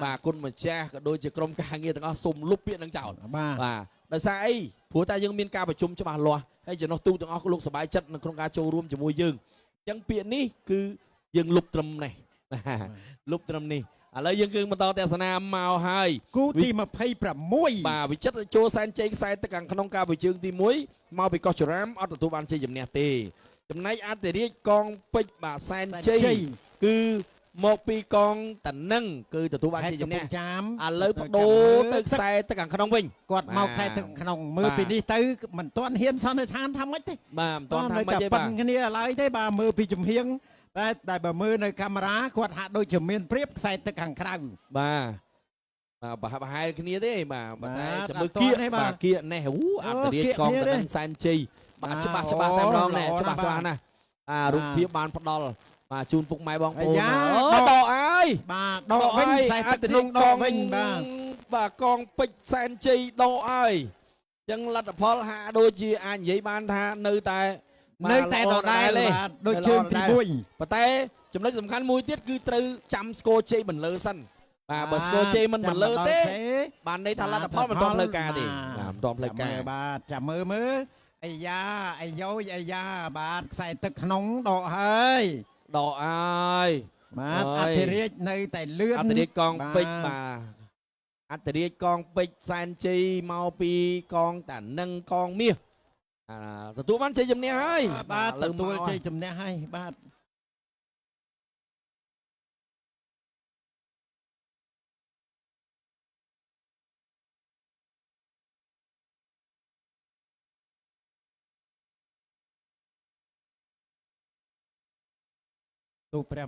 បាទគុណម្ចាស់ក៏ដូចជាក្រុមការងារទាំងអស់សូមលុបពាក្យនឹងចោល បាទ បាទដោយសារអីព្រោះតែយើងមានការប្រជុំច្បាស់លាស់ហើយចំណុះទូទាំងអស់លោកសប្បាយចិត្តនៅក្នុងការចូលរួមជាមួយយើងអញ្ចឹងពាក្យនេះគឺយើងលុបត្រឹមនេះលុបត្រឹមនេះឥឡូវយើងគឺបន្តទស្សនាមកហើយ គូទី26 បាទវិចិត្រចូលសែនជ័យខ្សែទឹកខាងក្នុងការប្រជើងទី1មកពីកោះចរាមអត់ទទួលបានជ័យជំនះទេចំណែកអតិរាជកងពេជ្របាទសែនជ័យគឺមកពីកងតណឹងគឺទទួលបានជ័យជំនះ ចាម ឥឡូវបដូរទៅខ្សែទឹកខាងក្នុងវិញ គាត់មកខ្សែទឹកក្នុងមើលពីនេះទៅមិនទាន់ហ៊ានសន្និដ្ឋានថាម៉េចទេ បាទមិនទាន់ថាម៉េចទេ ប៉ិនគ្នាឡើយទេបាទមើលពីចំហៀងតែតែបើមើលនៅកាមេរ៉ាគាត់ហាក់ដូចជាមានព្រៀបខ្សែទឹកខាងក្រៅ បាទបាទប្រហែលគ្នាទេបាទប៉ុន្តែចាំមើលគៀកបាទគៀកនេះអូអត្តរាជកងតនឹងសែនជ័យបាទច្បាស់ច្បាស់តែម្ដងនេះច្បាស់ច្បាស់ណាស់អារូបភាពបានផ្ដល់បាទជូនពុកម៉ែបងប្អូនអូដកហើយ បាទដកវិញខ្សែទឹកក្នុងដកវិញបាទ បាទកងពេជ្រសែនជ័យដកហើយអញ្ចឹងលទ្ធផលហាក់ដូចជាអាចនិយាយបានថានៅតែដដែលបាទដូចជើងទី1 ប៉ុន្តែចំណុចសំខាន់មួយទៀតគឺត្រូវចាំស្គរជ័យបន្លឺសិនបាទបើស្គរជ័យមិនបន្លឺទេបានន័យថាលទ្ធផលមិនទាន់ផ្លូវការទេបាទមិនទាន់ផ្លូវការ បាទចាំមើលមើលអាយ៉ាអាយ៉យអាយ៉ាបាទខ្សែទឹកក្នុងដកហើយ ដកហើយ បាទអធិរាជនៅតែលឿន អធិរាជកងពេជ្របាទអធិរាជកងពេជ្រសែនជ័យមកពីកងតានឹងកងមាសទទួលបានជ័យជំនះហើយ បាទទទួលជ័យជំនះហើយបាទទូព្រះ